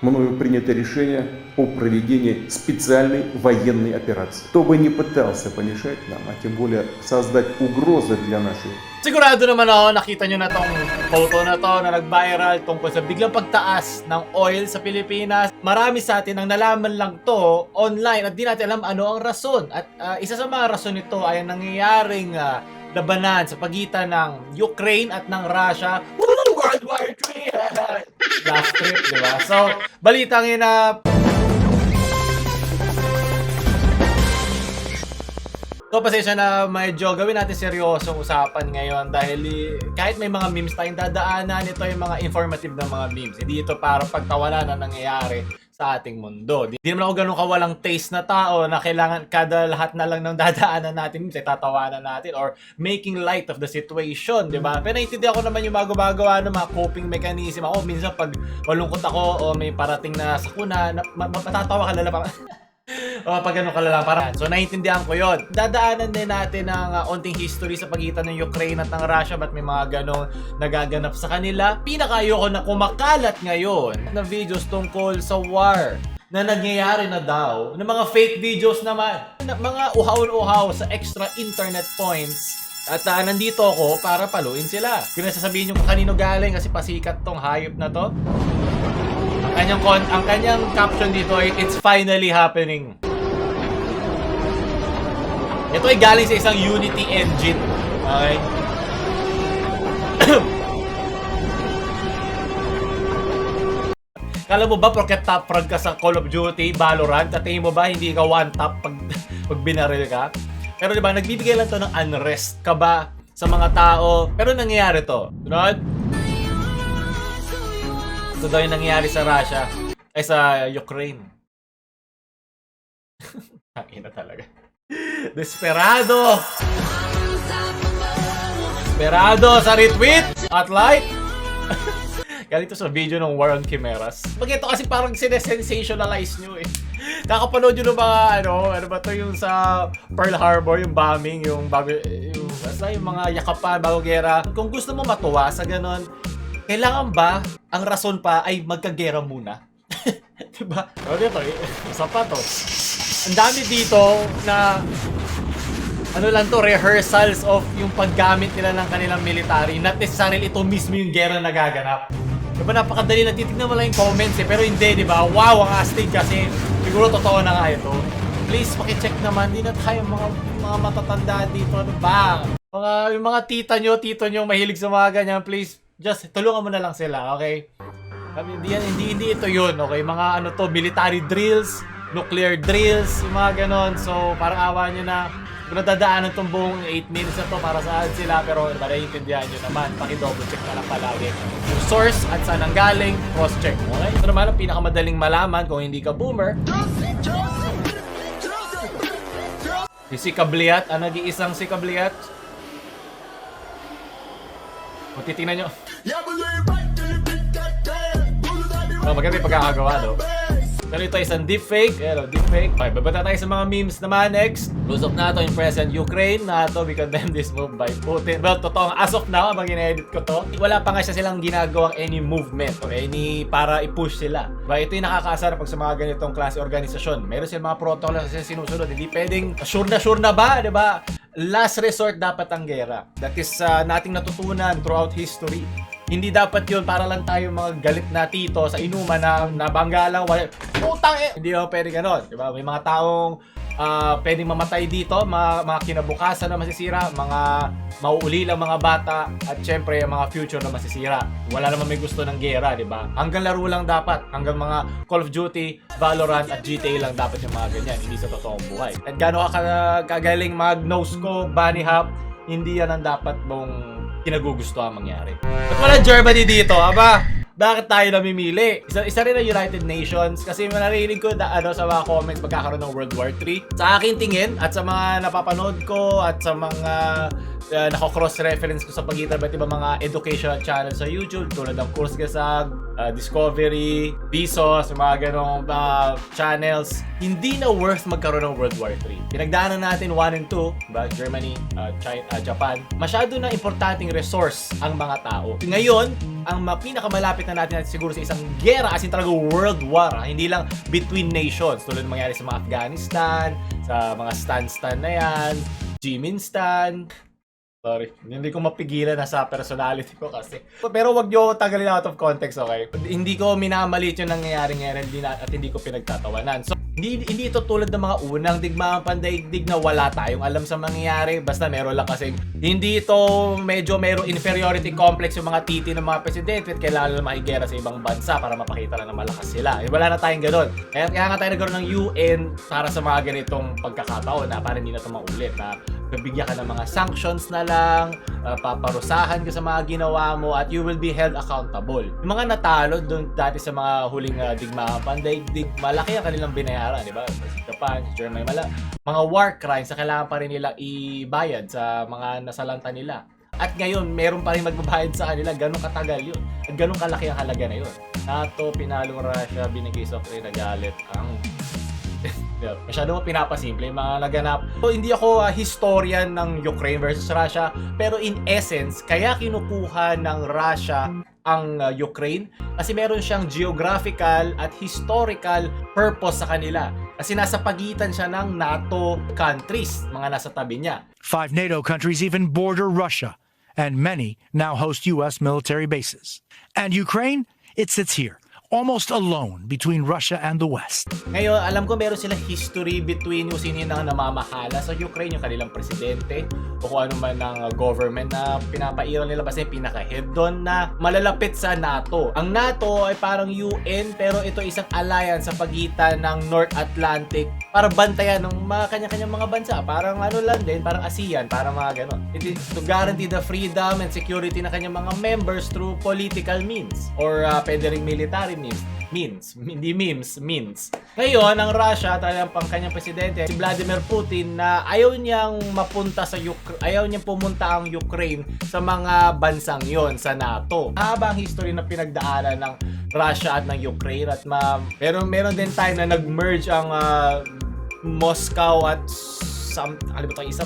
Мною принято решение о проведении специальной военной операции. Кто бы ни пытался помешать нам, а тем более создать угрозы для нашей Sigurado naman ako, nakita nyo na tong photo na to na nag-viral tungkol sa biglang pagtaas ng oil sa Pilipinas. Marami sa atin ang nalaman lang to online at di natin alam ano ang rason. At isa sa mga rason nito ay ang nangyayaring labanan sa pagitan ng Ukraine at ng Russia. World War III! Last trip, di ba? So, balita ngayon na. So, pasensya na, medyo gawin natin seryosong usapan ngayon dahil kahit may mga memes tayong dadaanan, ito yung mga informative na mga memes. Hindi ito para pagtawanan ang nangyayari sa ating mundo. Di naman ako ganun kawalang taste na tao na kailangan kada lahat na lang ng dadaanan natin memes ay tatawanan natin or making light of the situation, di ba? Pero naiintindihan ko naman yung mga gumagawa ng mga coping mechanism. Ako, minsan pag malungkot ako o may parating na sakuna, na, matatawa ka na lang parang o, pag ganun ka lang, parang. So, naiintindihan ko yon. Dadaanan din natin ang onting history sa pagitan ng Ukraine at ng Russia. Ba't may mga ganong nagaganap sa kanila? Pinaka-ayoko na kumakalat ngayon na videos tungkol sa war na nangyayari na daw, ng mga fake videos naman, na mga uhaw-uhaw sa extra internet points. At nandito ako para paluin sila. Kung nasasabihin yung kanino galing kasi pasikat tong hayop na to. Ang kanyang caption dito ay "It's finally happening." Ito ay galing sa isang Unity engine. Okay? Kala mo ba porket top frag ka sa Call of Duty, Valorant, at tingin mo ba hindi ka one tap pag binaril ka? Pero di ba, nagbibigay lang to ng unrest ka ba sa mga tao. Pero nangyayari to. Sunod. Ito daw yung nangyayari sa Russia. Ay, sa Ukraine. Ang ina talaga. Desperado! Desperado sa retweet at like! Galing to sa video ng War on Chimeras. Pag ito kasi parang sinesensationalize nyo eh. Kakapanood nyo ng mga ano, ano ba to, yung sa Pearl Harbor, yung bombing, yung bago, yung, basta yung mga yakapan bago gera. Kung gusto mo matuwa sa ganon, kailangan ba ang rason pa ay magkagera muna? Diba? O dito, eh, isa pa to. Ang dami dito na ano lang to, rehearsals of yung paggamit nila ng kanilang military. Not necessarily ito mismo yung gera na nagaganap. Diba napakadali lang, titignan mo lang yung comments eh. Pero hindi, di ba? Wow, ang astig kasi siguro totoo na nga ito. Please, pakicheck naman. Hindi na tayo mga matatanda dito. Ano ba? Yung mga tita nyo, tito nyo mahilig sa mga ganyan, please, just tulungan mo na lang sila, okay? Sabi, hindi, yan, hindi, hindi ito yun, okay? Mga ano to, military drills, nuclear drills, yung mga ganon. So, parang awa nyo na kung nadadaanan tong buong 8 minutes na to para saan sila, pero diba, naiintindihan nyo naman, paki-double check na lang palagi yung source at saan ang galing, cross-check, okay? Ito naman ang pinakamadaling malaman kung hindi ka boomer. Si Kabliat, ang nag-iisang si Kabliat. Kung titingnan nyo, oh, maganda yung pagkakagawa, no? Pero ito ay isang deepfake. Ayan, oh, deepfake. Okay, babata tayo sa mga memes naman next. Close up na to in present Ukraine. NATO, we condemn this move by Putin. Well, totoo, as of now, habang ina-edit ko to, wala pa nga siya silang ginagawang any movement or any para i-push sila. Ba, ito yung nakakaasar pag sa mga ganitong klase organisasyon. Meron silang mga protocol na silang sinusunod. Hindi pwedeng sure na ba, di ba? Last resort dapat ang gera. That is nating natutunan throughout history. Hindi dapat yun para lang tayo mga galit na tito sa inuman na nabangga lang, wala, putang eh! Hindi naman pwede ganon, di ba? May mga taong pwedeng mamatay dito, mga kinabukasan na masisira, mga mauulilang mga bata, at syempre yung mga future na masisira. Wala naman may gusto ng gera, di ba? Hanggang laro lang dapat, hanggang mga Call of Duty, Valorant, at GTA lang dapat yung mga ganyan, hindi sa totoong buhay. At gaano ka kagaling mag no-scope, bunny hop, hindi yan ang dapat mong kinagugustuhan mangyari. Ba't wala Germany dito? Aba, bakit tayo namimili? Isa rin ang United Nations kasi naririnig ko na, ano, sa mga comments magkakaroon ng World War III. Sa akin tingin at sa mga napapanood ko at sa mga nako-cross-reference ko sa pagitan ng iba't ibang mga educational channels sa YouTube tulad ng Kurzgesagt, Discovery, Vsauce, mga ganong channels, hindi na worth magkaroon ng World War III. Pinagdaanan natin 1 and 2, diba? Germany, China, Japan. Masyado na importanteng resource ang mga tao. Ngayon, Ang pinakamalapit na natin siguro sa isang gera, as in talaga world war, ah, hindi lang between nations, tulad ng mangyari sa mga Afghanistan, sa mga stan-stan na yan, Jimin stan. Sorry, hindi ko mapigilan na sa personality ko kasi. Pero wag niyo ako tanggalin out of context, okay? Hindi ko minamaliit yung nangyayari ngayon hindi na, at hindi ko pinagtatawanan. So, hindi, hindi ito tulad ng mga unang digmaang pandaigdig na wala tayong alam sa mangyayari. Basta meron lang kasi hindi ito medyo meron inferiority complex yung mga titi ng mga presidente at kailangan lang makigera sa ibang bansa para mapakita lang na malakas sila. Eh, wala na tayong ganun. Kaya nga tayo nagkaroon ng UN para sa mga ganitong pagkakataon na para hindi na ito maulit na bibigyan ka ng mga sanctions na lang, paparusahan ka sa mga ginawa mo at you will be held accountable. Yung mga natalo doon dati sa mga huling digmaang pandaigdig, malaki ang kanilang binayaran, di ba? Si Japan, si Germany, mga war crimes na kailangan pa rin nila ibayad sa mga nasalanta nila. At ngayon, meron pa rin magbabayad sa kanila. Ganun katagal yun. At ganun kalaki ang halaga na yun. NATO, pinalong Russia, binigay sa Ukraine, nagalit ang. Yeah, masyado mo pinapasimple yung mga naganap. So, hindi ako historian ng Ukraine versus Russia, pero in essence, kaya kinukuha ng Russia ang Ukraine kasi meron siyang geographical at historical purpose sa kanila. Kasi nasa pagitan siya ng NATO countries, mga nasa tabi niya. Five NATO countries even border Russia, and many now host U.S. military bases. And Ukraine, it sits here, almost alone between Russia and the West. Ngayon, alam ko meron sila history between yung sino yung namamahala sa Ukraine, yung kanilang presidente, o kung ano man ng government na pinapairal nila, basta yung pinaka-head doon na malalapit sa NATO. Ang NATO ay parang UN, pero ito isang alliance sa pagitan ng North Atlantic para bantayan ng mga kanya-kanyang mga bansa. Parang ano lang din, parang ASEAN, parang mga ganon. It is to guarantee the freedom and security ng kanyang mga members through political means or pwede ring military means. Means, hindi memes, means. Ngayon, ang Russia, talagang pang kanyang presidente, si Vladimir Putin, na ayaw niyang mapunta sa Ukraine, ayaw niyang pumunta ang Ukraine sa mga bansang yon sa NATO. Haba ang history na pinagdaanan ng Russia at ng Ukraine at meron meron din time na nag-merge ang Moscow at some, kalimutan ko yung isa.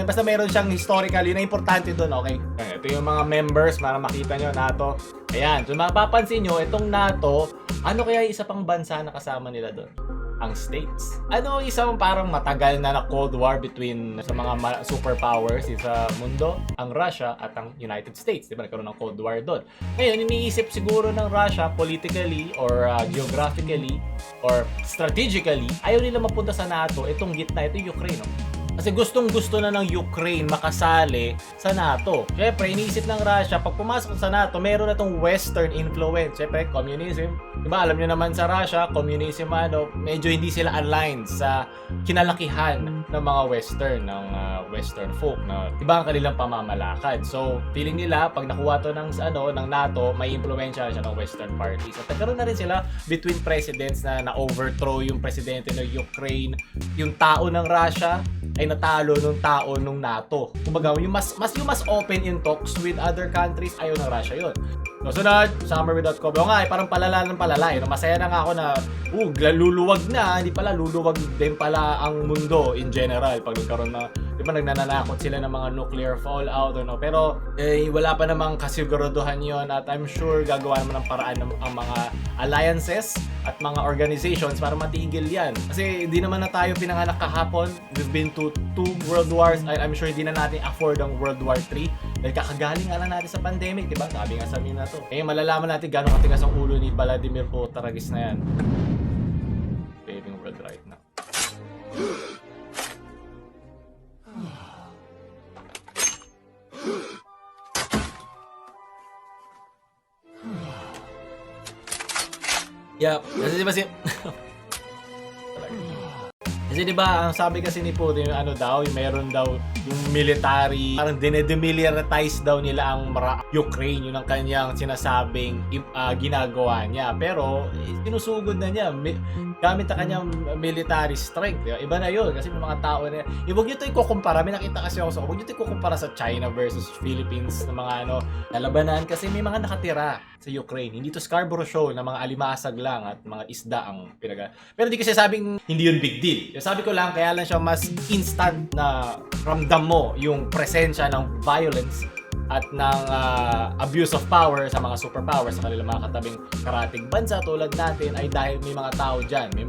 Basta meron siyang historical, yun ang importante doon, okay? Okay, ito yung mga members para makita nyo, NATO. Ayan, so mapapansin nyo, itong NATO, ano kaya yung isa pang bansa na kasama nila doon? Ang States. Ano ang isang parang matagal na na Cold War between sa mga superpowers sa mundo? Ang Russia at ang United States. Di ba? Nagkaroon ng Cold War doon. Ngayon, iniisip siguro ng Russia politically or geographically or strategically, ayaw nila mapunta sa NATO itong gitna, ito yung Ukraine. No? Kasi gustong gusto na ng Ukraine makasali sa NATO. Siyempre, iniisip ng Russia, pag pumasok sa NATO, meron na itong Western influence. Siyempre, communism. Diba, alam nyo naman sa Russia, communism, ano, medyo hindi sila aligned sa kinalakihan ng mga Western, ng Western folk, na iba ang kanilang pamamalakad. So, feeling nila, pag nakuha to ng, ano, ng NATO, may impluwensya siya ng Western parties. At nagkaroon na rin sila between presidents na na-overthrow yung presidente ng Ukraine, yung tao ng Russia ay natalo nung tao nung NATO. Kumbaga, yung mas open in talks with other countries, ayaw ng Russia yun. No, sunod, Summer without Kobe. O nga, eh, parang palala ng palala eh. No, masaya na nga ako na, luluwag na. Hindi pala, luluwag din pala ang mundo in general pag nagkaroon na, di ba nagnananakot sila ng mga nuclear fallout, ano. Pero, eh, wala pa namang kasiguraduhan yon at I'm sure gagawa naman ng paraan ang mga alliances at mga organizations para matigil yan. Kasi hindi naman na tayo pinanganak kahapon. We've been to two world wars. I'm sure hindi na natin afford ang World War III. Dahil kakagaling nga lang natin sa pandemic, di ba? Sabi nga sa amin na to. Eh, malalaman natin gano'ng katigas ang ulo ni Vladimir Putaragis na yan. Saving world right now. Yeah, kasi di ba, ang sabi kasi ni Putin, yung ano daw, yung meron daw yung military, parang dinedemilitarize daw nila ang Ukraine, yun ang kanyang sinasabing ginagawa niya. Pero eh, sinusugod na niya gamit ang kanyang military strength. Di ba? Iba na yun kasi may mga tao na, eh, huwag niyo ito ikukumpara. May nakita kasi ako sa, huwag niyo ito ikukumpara sa China versus Philippines na mga ano, lalabanan kasi may mga nakatira sa Ukraine. Hindi to Scarborough Shoal na mga alimasag lang at mga isda ang pinaga. Pero hindi kasi sabing hindi yun big deal. Sabi ko lang, kaya lang siya mas instant na ramdam mo yung presensya ng violence. at ng abuse of power sa mga superpower sa kanilang mga katabing karatig bansa tulad natin ay dahil may mga tao dyan. May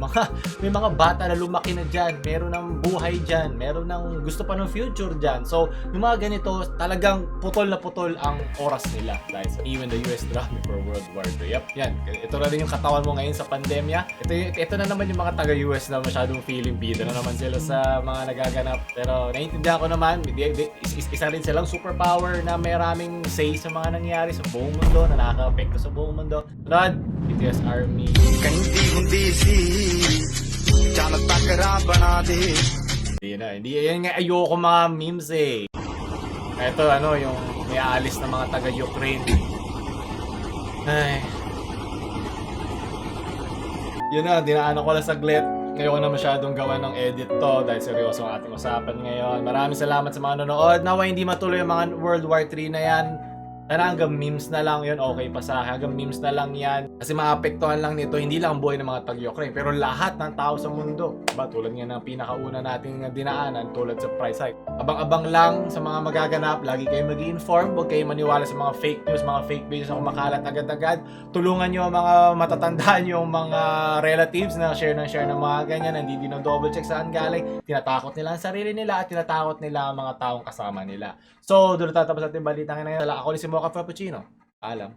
mga bata na lumaki na dyan, meron ng buhay dyan, meron ng gusto pa ng future dyan. So, yung mga ganito, talagang putol na putol ang oras nila. Guys, even the US dropped before World War II. Yep, yan. Ito na rin yung katawan mo ngayon sa pandemya. Ito na naman yung mga taga-US na masyadong feeling bida na naman sila sa mga nagaganap. Pero naiintindihan ko naman, isa rin silang superpower na may maraming say sa mga nangyari sa buong mundo, na nakaka-apekto sa buong mundo. Sunod, BTS Army. ਕਹਿੰਦੀ ਹੁੰਦੀ ਸੀ ਚੱਲ ਤਕੜਾ ਬਣਾ ਦੇ. Hindi na, hindi, yan nga, ayoko mga memes eh. Ito ano, yung may aalis na mga taga-Ukraine. Ay. Yun na, dinaanan ko lang saglit. Ayoko na masyadong gawa ng edit to dahil seryoso ang ating usapan ngayon. Maraming salamat sa mga nanonood. Nawa hindi matuloy ang mga World War III na yan. Sana hanggang memes na lang yun, okay pa sa akin. Hanggang memes na lang yan. Kasi maapektuhan lang nito, hindi lang ang buhay ng mga taga-Ukraine, pero lahat ng tao sa mundo. Diba? Tulad nga ng pinakauna nating dinaanan, tulad sa price hike. Abang-abang lang sa mga magaganap, lagi kayo mag inform, huwag kayo maniwala sa mga fake news, mga fake videos na kumakalat agad-agad. Tulungan nyo ang mga matatandaan yung mga relatives na share ng share ng mga ganyan, hindi din double check saan galing. Tinatakot nila ang sarili nila at tinatakot nila ang mga taong kasama nila. So, doon tatapos natin balita ngayon. Ako si Mocha Frappuccino. Paalam.